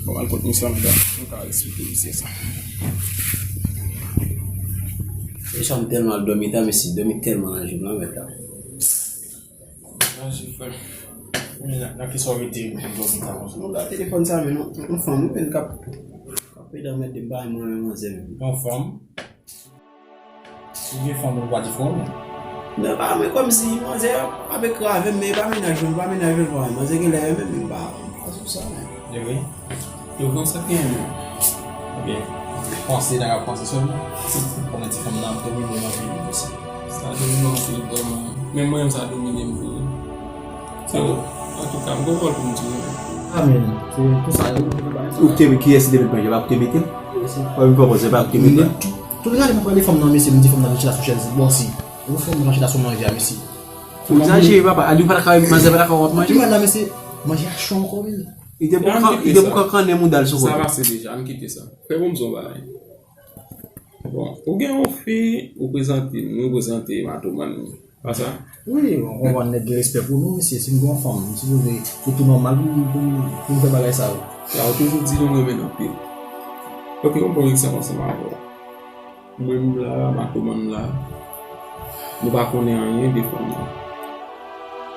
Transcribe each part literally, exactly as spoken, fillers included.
Bon, al kot misye an, nou ka eksplike misye sa. Mesye, m tèlman al dòmi ta, mesye, dòmi tèlman nan je m nan, mèt la. Nan je, frè. Men nan, nan kisa w mete m pou m dòmi ta konsa? Non, ba telefòn sa, men non, yon fanm, wi, men k ap, k ap ede m mete m bay mwen, manzè, men. Yon fanm? Si gen fanm ou pa di fanm. Non, pa mwen kòmsi manzè ap ekrave m, men e pa mennaj mwen, pa mennaj mwen, pa mwen. Manzè gen lè menm, men pa, pa sou sa, men. E vre? Yo konn sa gen, men. Ebyen, panse nan ap panse sèlman. Konnen ti fanm nan ap domine m anpil, mesye. Sa domine m anpil, vrèman. Menm mwen menm, sa domine m vre. So, antouka, m konprann pou m di w. Amen. Se pou sa, yo, yo, yo, yo, Ou te, kiyès ki te met manje? Pa ou te mete l? Ou menm pwòp se pa ou te mete l? Tout gade mwen prale fanm nan, mesye, m di fanm nan vin chita sou chèz bò si. Ou fanm nan chita sou manje a, mesye. Ou egzajere, papa. Aliou pa ta ka, manzè pa ta ka wè w ap manje. Epi la, mesye, manje a cho ankò, men. Li te pou kan, li te pou kan kannen mouda l sou kote. Sa pase deja, ann kite sa. Frè, bon, m di w yon bagay. Bon, ou gen yon fi, ou prezante m, nou prezante Matoman. Pa sa? Wi, bon, konprann nèg gen respè pou nou, mesye. Si m gen yon fanm, m sipoze, se tou nòmal pou, pou, pou m fè bagay sa yo. Ya, ou toujou di nou renmen n anpil. Ok, yon bon egzanp ansanm avè w. Mwen m la, Matoman la. Nou pa konnen anyen de fanm nan.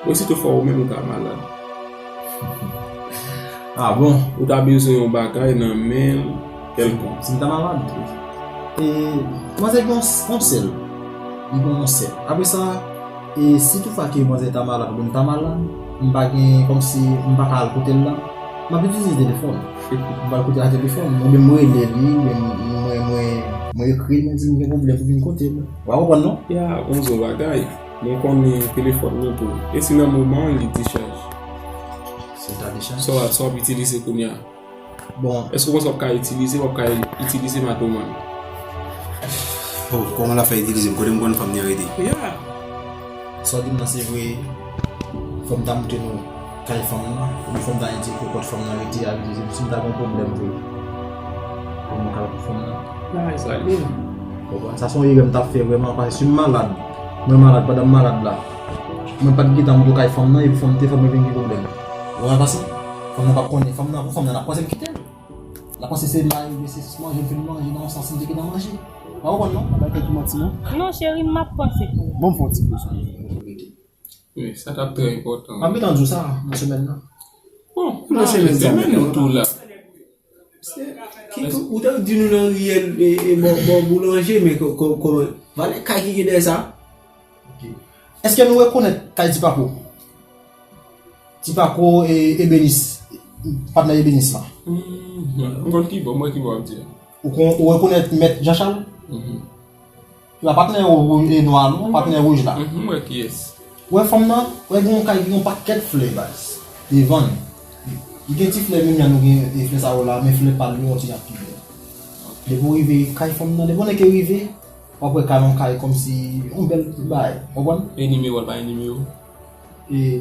Bon, si toutfwa ou menm ou ta malad. Ah bon? Ou ta bezwen yon bagay nan men l kèlkonk. Si m ta malad? E, manzè gen yon, yon sèl. M gen yon sèl. Apre sa, e, si toutfwa ke manzè ta malad, oubyen m ta malad, m pa gen, kòmsi, m pa ka al kote l la, m ap itilize telefòn. M pral kote a telefòn. Oubyen m rele li, oubyen mwen, mwen, mwen ekri l, mwen di m gen pwoblèm pou vin kote l. Ou pa konprann, non? Ya, ou di yon bagay. Mwen konnen telefòn nan tou. E si nan moman an li dechaj? Si l ta dechaj? Sa w ap, sa w ap itilize kounye a? Bon. Èske w panse w ap ka itilize, w ap ka itilize Matoman? Oh, kòman l ap fè itilize m? Kote m konn fanm nan rete? Ya. Sa w di m nan se vre. Fò m ta montre nou kay fanm nan, oubyen fò m ta endike w kot fanm nan rete, a vle di, si m ta gen yon pwoblèm vre, pou mwen ka wè fanm nan. Nan Izrayèl. Ou konprann? Sa se yon erè m t ap fè vrèman, paske si m malad, mwen malad, pandan m malad la, mwen pa t gentan montre w kay fanm nan, epi fanm te fè mwen vin gen pwoblèm. Ou konprann sa pase? Fanm nan p ap konnen, fanm nan, pou fanm nan, n ap panse m kite l. L ap panse se la, se manje m fin manje, nan yon sans m te gentan manje. Ou pa konprann, non? M pa bay tèt ou manti, non. Non, cheri, m ap panse pou ou. Bon, m fè yon ti pwoz. Wi, sa t ap trè enpòtan. M ap gentan di w sa nan semèn nan. Bon, nan semèn sa, men nou tou la. Se, ki, ou te di nou nan riyèl, e, e, bò, bò boulanje, men ko, ko, ko, valè kay ki gen dèyè sa? Ok. Èske nou rekonèt kay Ti Pako? Ti Pako, e, ebenis, patnè ebenis la. Hmm, m konn ki bò, m wè ki bò w ap di a. Ou kon, ou rekonèt mèt Jean Charles? Mhm. Li pa patnè wou-, e nwa non, patnè wouj la. Mhm, m wè kiyès. Ou wè fanm nan, ou wè gen yon kay ki gen yon pakèt flè baz. Li vann. Li gen ti flè menm jan nou gen, e, flè sa yo la, men flè pa l yo yon ti jan pi bèl. Depi w rive kay fanm nan, depi w nèk rive, w ap wè kay yon kay kòmsi yon bèl bagay. Ou konprann? E nimewo l pa gen nimewo? E,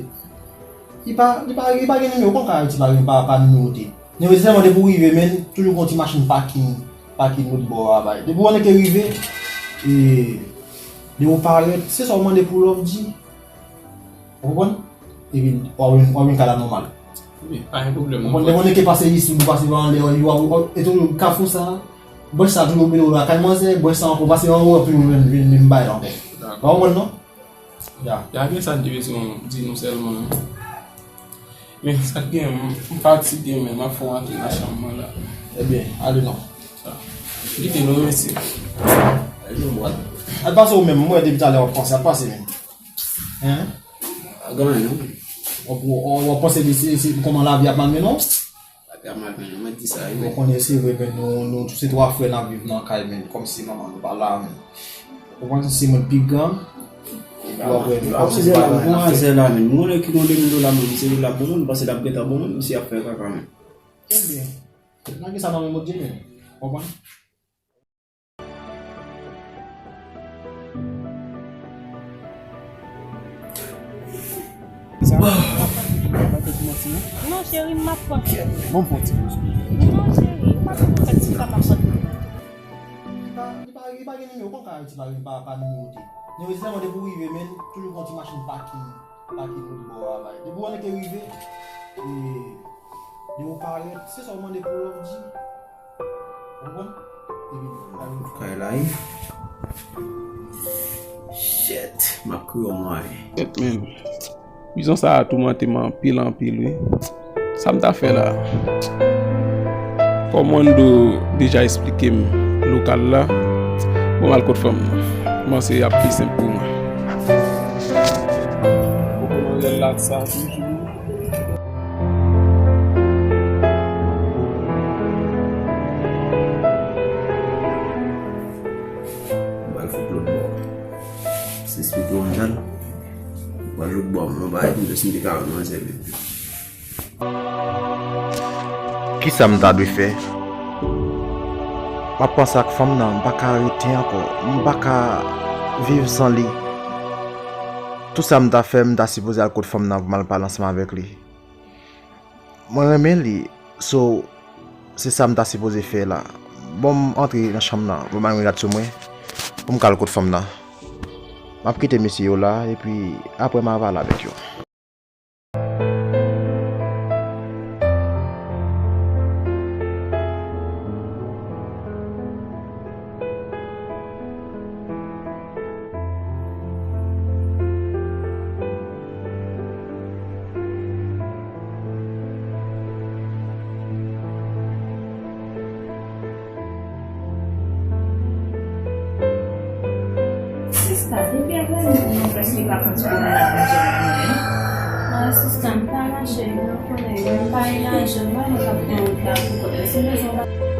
li pa, li pa, li pa gen nimewo, konn kay Ayiti pa gen, pa, pa nimewote. Nimewote sèlman depi w rive, men toujou gon ti machin pakin, pakin lòt bò a bay. Depi w nèk rive, e, depi w parèt, se sa w mande pou love di. Ou konprann? Epi, w ap vin, w ap vin kay la nòmal. Wi, pa gen pwoblèm, non. Ou konprann, depi w nèk pase isi, ou pase pa anlè, ou, ou, ou, e toujou kafou sa, bwèch sa toujou mete w lakay manzè, bwèch sa ankò pase anwo, w ap toujou vin, vin, vin bay la ankò. Dakò. Ou konprann, non? Ya. Ya, gen sa n te bezwen di nou sèlman. Men sa k gen, m, m fatige, men m ap fè w antre nan chanm mwen la. Ebyen, ale non. Sa. Kite nou, mesye. Al pase ou menm, m wè depi talè w ap panse, al pase menm. Hein? A gen anyen, non. W ap, w ap, w ap panse de se, se kòman lavi ap malmennen w? Lavi ap malmennen w, mwen di sa wi, men. Ou konnen se vre, men nou, nou se twa frè n ap viv nan kay, men kòmsi manman nou pa la, men. Ou konprann si se mwen pi gran, w ap wè, men kòmsi se pa gran nafè. Manzè la, men. Mwen konnen ki gon de mil dola, men misye la bon moun, panse l ap gentan bon moun, misye ap fè kaka, men. Ebyen, lage sa nan men Bondye, men. Ou konprann? Sa, pa fè, pa fè ti manti, non. Non, cheri, m ap panse. Bon, bon, ti manti. Non, cheri, ou pa konn fè ti sa m ap panse. Li pa, li pa, li pa gen nimewo, konn ka ti pa gen pa, pa nimewo de. Nimewo de sèlman depi w rive, men toujou gon ti machin pakin, pakin lòt bò a bay. Depi w nèk rive, e, Yo parèt, se sa w mande pou love di. Ou konprann? Epi, kay la, wi. Shit, m ap kriye yon mwayen. Shit, man. Prizon sa a toumante m anpil, anpil, wi. Sa m ta fè la? Kòm Wando deja esplike m lokal la, bon, m al kot fanm nan. M panse y ap pi senp pou mwen. Ou konn rèl la sa toujou. M pral fout lòt bò. Se esplike w, Angel. M pral lòt bò, m nan bagay, m jis m te ka wè manzè menm. Kisa m ta dwe fè? M ap panse ak fanm nan, m pa ka rete ankò, m pa ka viv san li. Tout sa m ta fè, m ta sipoze al kot fanm nan pou m al pale ansanm avèk li. Mwen renmen li, so, se sa m ta sipoze fè la. Bon, m antre nan chanm nan, bon, m al gad sou mwen, pou m ka al kot fanm nan. M ap kite mesye yo la, epi apre m a pale avèk yo. Sista, depi apre nou, nou prèske pa konn ti pwoblèm ak manzè nan mwen. Ah, sista, m pa mache, non, konnen, m pa gen lajan, m pa gen kòb nan wout la pou kòb. Si m bezwen